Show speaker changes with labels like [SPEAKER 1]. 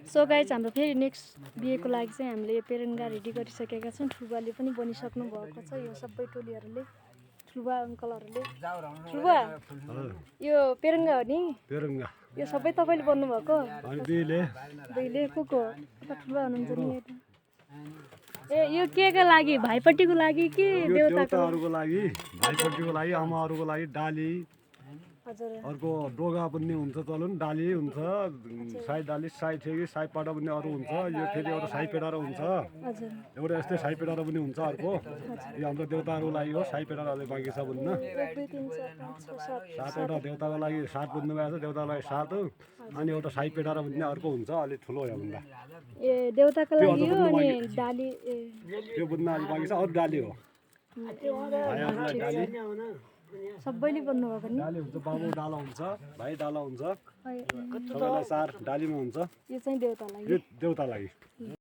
[SPEAKER 1] So guys हाम्रो फेरि next बिहेको लागि चाहिँ हामीले यो पेरेन्गा रेडी गरिसकेका छौँ। ठुलुवाले पनि बनिसक्नु भएको छ। यो सबै टोलीहरूले ठुलुवा अङ्कलहरूले ठुलुवा यो पेरेङ्गा हो नि
[SPEAKER 2] पेरेङ्गा
[SPEAKER 1] यो सबै तपाईँले बन्नुभएको
[SPEAKER 2] अनि
[SPEAKER 1] दुईले को ठुलुवा हुनुहुन्छ नि ए यो केका लागि भाइपट्टिको लागि कि
[SPEAKER 2] देवताहरूको लागि भाइपट्टिको लागि आमाहरूको लागि डाली
[SPEAKER 1] हजुर
[SPEAKER 2] अर्को डोगा पनि हुन्छ चलन डाली हुन्छ साई डाली साई ठेकी साई पाटा पनि अरू हुन्छ यो फेरि एउटा साई पेडारो हुन्छ
[SPEAKER 1] हजुर
[SPEAKER 2] एउटा यस्तै साई पेडारो पनि हुन्छ अर्को यो हाम्रो देवताहरूको लागि हो साई पेडारोले बाँकी छ बुझ्न
[SPEAKER 1] 1 2 3 4 5 6 7
[SPEAKER 2] सातवटा देवताको लागि 7 बुझ्नु भएको छ देवताको लागि 7 अनि एउटा साई पेडारो पनि अर्को हुन्छ अलिक ठुलो हो भन्दा
[SPEAKER 1] ए देवताको लागि हो अनि डाली ए
[SPEAKER 2] त्यो बुझ्न अलि बाँकी छ अरू डाली हो भाइहरूलाई डाली
[SPEAKER 1] सबैले बन्नुभएको नि
[SPEAKER 2] डाली हुन्छ बाबु डाला हुन्छ भाइ डाला हुन्छ सबैलाई 4 डालीमा हुन्छ
[SPEAKER 1] यो चाहिँ देवतालाई
[SPEAKER 2] यो देवता लागि